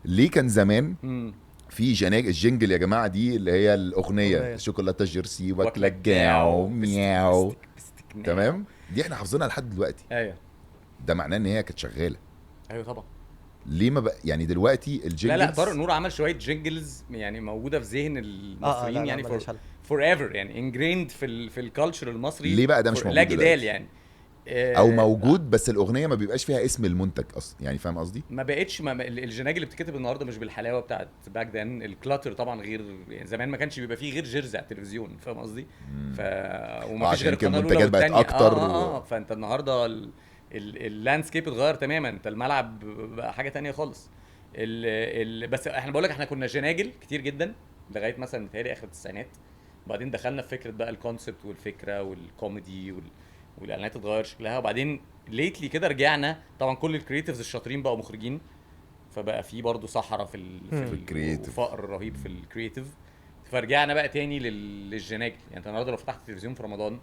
ليه كان زمان في ال jingle يا جماعة دي اللي هي الاغنية شوكولاتة جيرسي واكله جاو مياو، تمام؟ دي احنا حافظينها لحد دلوقتي. ايوه ده معناه ان هي كانت شغالة. ايوه طبعا. ليه ما بقى يعني دلوقتي ال jingles؟ لا طارق نور عمل شوية jingles يعني موجودة في ذهن المصريين يعني forever، يعني ingrained في ال culture المصري. ليه بقى ده مش موجود لا جدال يعني، او موجود بس الاغنية ما بيبقاش فيها اسم المنتج اصلا، يعني فاهم قصدي؟ ما بقتش ال jingle اللي بتكتب النهارده مش بالحلاوه بتاعت back then. ال clutter طبعا غير، يعني زمان ما كانش بيبقى فيه غير جيرزي على التلفزيون، فاهم قصدي؟ وما فيش غير القناة الاولى بقت اكتر. فانت النهارده ال landscape اتغير تماما، انت الملعب بقى حاجة تانية خالص. بس احنا بقول لك احنا كنا jingle كتير جدا لغاية مثلا متهيألي اخر التسعينات، وبعدين دخلنا في فكرة بقى ال concept والفكرة والكوميدي والاعلانات اتغير شكلها. وبعدين lately كده رجعنا طبعا كل ال creatives الشاطرين بقوا مخرجين، فبقى في برضه صحراء في ال creative، فقر رهيب في ال creative. فرجعنا بقى تاني لل jingle. يعني انت النهارده لو فتحت التلفزيون في رمضان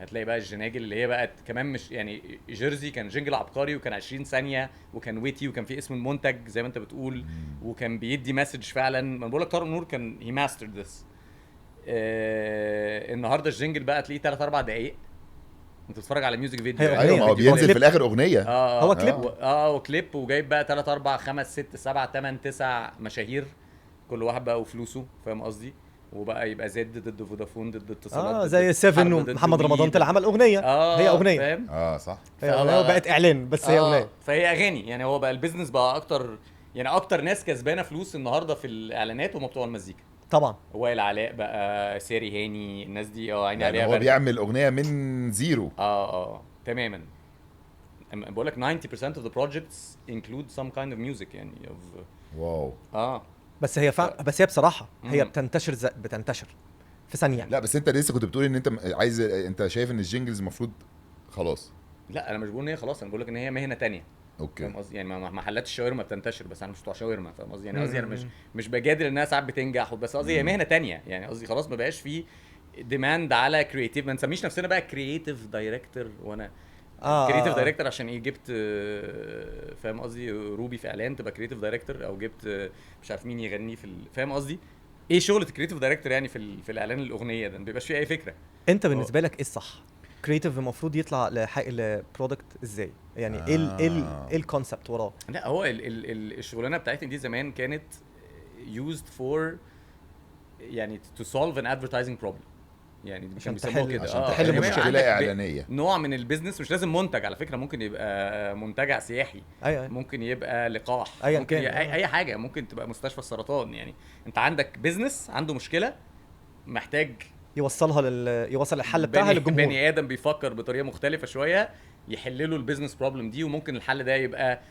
هتلاقي بقى ال jingle اللي هي بقت كمان مش يعني جيرزي كان jingle عبقري وكان 20 ثانية وكان witty وكان في اسم المنتج زي ما انت بتقول وكان بيدي message فعلا. ما بقول لك طارق نور كان he mastered this. النهارده ال jingle بقى تلاقيه 3 4 دقائق انت بتتفرج على music video. ايوه ما هو بينزل في الاخر اغنية. هو كليب. وكليب وجايب بقى 3 4 5 6 7 8 9 مشاهير، كل واحد بقى وفلوسه، فاهم قصدي؟ وبقى يبقى زد ضد فودافون ضد اتصالات، زي 7 ومحمد رمضان طلع عمل اغنية. هي اغنية. صح، هي بقت اعلان بس هي اغنية. فهي اغاني يعني. هو بقى ال business بقى اكتر، يعني اكتر ناس كسبانه فلوس النهارده في الاعلانات هم بتوع المزيكا طبعا. وائل علاء بقى، سيري هاني، الناس دي عيني يعني عليها. هو بيعمل اغنية من zero. تماما. بقول لك 90% of the projects include some kind of music يعني of wow. بس هي بس هي بصراحة هي بتنتشر بتنتشر في ثانية. لا بس انت لسه كنت بتقول ان انت عايز، انت شايف ان ال jingles المفروض خلاص. لا انا مش بقول ان هي خلاص، انا بقول لك ان هي مهنة تانية. okay فاهم قصدي؟ يعني محلات الشاورما بتنتشر بس انا مش بتوع شاورما، فاهم قصدي؟ يعني قصدي انا مش بجادل انها ساعات بتنجح، بس قصدي هي مهنة تانية. يعني قصدي خلاص ما بقاش في demand على creative. ما نسميش نفسنا بقى creative director، وانا creative director عشان ايه؟ جبت فاهم قصدي روبي في اعلان تبقى creative director، او جبت مش عارف مين يغني في فاهم قصدي ايه شغله ال creative director يعني في الاعلان الاغنية ده؟ ما بيبقاش فيه اي فكرة. انت بالنسبة لك ايه الصح؟ creative المفروض يطلع ل product ازاي؟ يعني ايه ايه ال concept وراه؟ لا هو الشغلانة بتاعتنا دي زمان كانت used for يعني to solve an advertising problem، يعني عشان تحل كده عشان تحل مشكلة اعلانية، نوع من ال business. مش لازم منتج على فكرة، ممكن يبقى منتجع سياحي، أيوة. ممكن يبقى لقاح، أيوة. ممكن يبقى اي حاجة، ممكن تبقى مستشفى السرطان. يعني انت عندك business عنده مشكلة محتاج يوصلها يوصل الحل بتاعها للجمهور. بني ادم بيفكر بطريقة مختلفة شوية يحل له ال business problem دي، وممكن الحل ده يبقى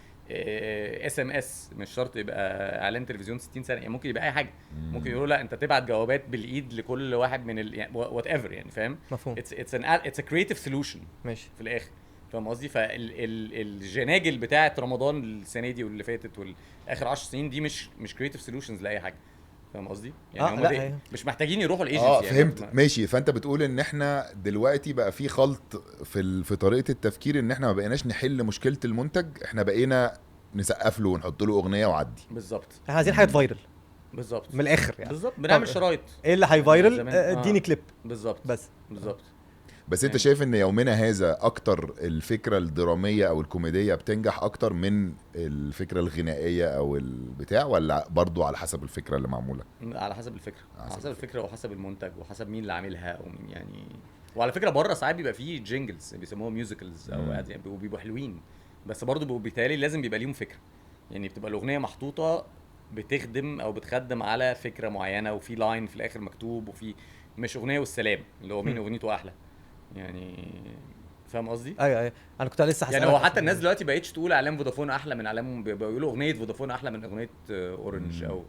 SMS، مش شرط يبقى اعلان تلفزيون 60 سنة، يعني ممكن يبقى اي حاجة. ممكن يقولوا لا انت تبعت جوابات بالايد لكل واحد من يعني whatever، يعني فاهم؟ it's a creative solution ماشي في الاخر، فاهم قصدي؟ فال jingle بتاعه رمضان السنة دي واللي فاتت والاخر 10 سنين دي مش creative solutions لاي حاجة، فاهم قصدي؟ يعني هم مش محتاجين يروحوا الايجنسي. يعني فهمت ماشي. فانت بتقول ان احنا دلوقتي بقى في خلط في طريقه التفكير، ان احنا ما بقيناش نحل مشكلة المنتج، احنا بقينا نسقف له ونحط له اغنية وعدي. بالظبط، احنا عايزين حاجة viral. بالظبط، من الاخر يعني. بالظبط، بنعمل شرايط. ايه اللي هي viral؟ اديني كليب. بالظبط، بس بالظبط. بس انت شايف ان يومنا هذا اكتر الفكرة الدرامية او الكوميدية بتنجح اكتر من الفكرة الغنائية او البتاع، ولا برضو على حسب الفكرة اللي معمولة؟ على حسب الفكرة، على حسب الفكرة وحسب المنتج وحسب مين اللي عاملها ومين يعني. وعلى فكرة بره ساعات بيبقى فيه jingles بيسموها musicals او يعني بيبقوا حلوين، بس برضو بالتالي لازم بيبقى ليهم فكرة. يعني بتبقى الاغنية محطوطة بتخدم او بتخدم على فكرة معينة، وفي line في الاخر مكتوب، وفي مش اغنية والسلام اللي هو مين اغنيته احلى، يعني فاهم قصدي؟ ايوه انا كنت لسه يعني هو حتى الناس دلوقتي بقتش تقول اعلان فودافون احلى من اعلان، بيقولوا اغنية فودافون احلى من اغنية اورنج او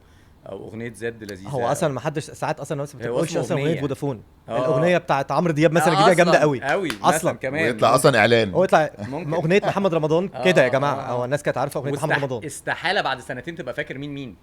اغنية زد لذيذة. هو اصلا ما حدش ساعات اصلا الناس ما بتقولش اصلا اغنية فودافون، الاغنية بتاعت عمرو دياب مثلا جديدة جامدة قوي اصلا كمان، ويطلع اصلا اعلان، هو يطلع اغنية محمد رمضان كده يا جماعة. هو الناس كانت عارفه اغنية محمد رمضان. استحالة بعد سنتين تبقى فاكر مين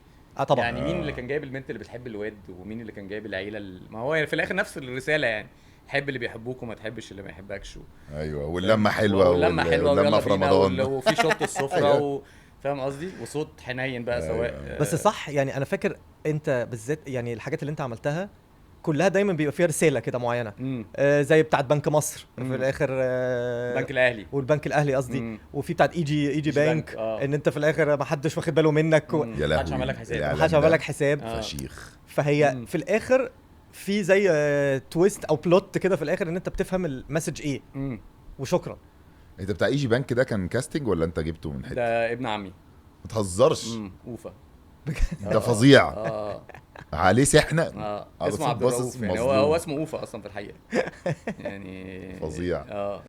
طبعا. يعني مين اللي كان جايب البنت اللي بتحب الواد، ومين اللي كان جايب العيلة ما هو في الاخر نفس الرسالة، يعني حب اللي بيحبوك وما تحبش اللي ما يحبكش ايوه، واللمه حلوة، واللمه حلوة، واللمه في رمضان، وفي شط السفرة فاهم قصدي؟ وصوت حنين بقى سواء أيوة. بس صح، يعني انا فاكر انت بالذات يعني الحاجات اللي انت عملتها كلها دايما بيبقى فيها رسالة كده معينة، زي بتاعت بنك مصر في الاخر، البنك الاهلي، والبنك الاهلي قصدي، وفي بتاعت EG Bank، ان انت في الاخر ما حدش واخد باله منك يا لهوي، محدش عمل لك حساب، محدش عمل لك حساب. فشيخ. فهي في الاخر في زي twist او plot كده في الاخر ان انت بتفهم ال message ايه. وشكرا. انت بتاع EG Bank ده كان casting ولا انت جبته من حتة؟ ده ابن عمي. ما تهزرش. اوفا ده فظيع. عليه سحنه. اسمه عبد الرؤوف، يعني هو اسمه اوفا اصلا في الحقيقة يعني فظيع.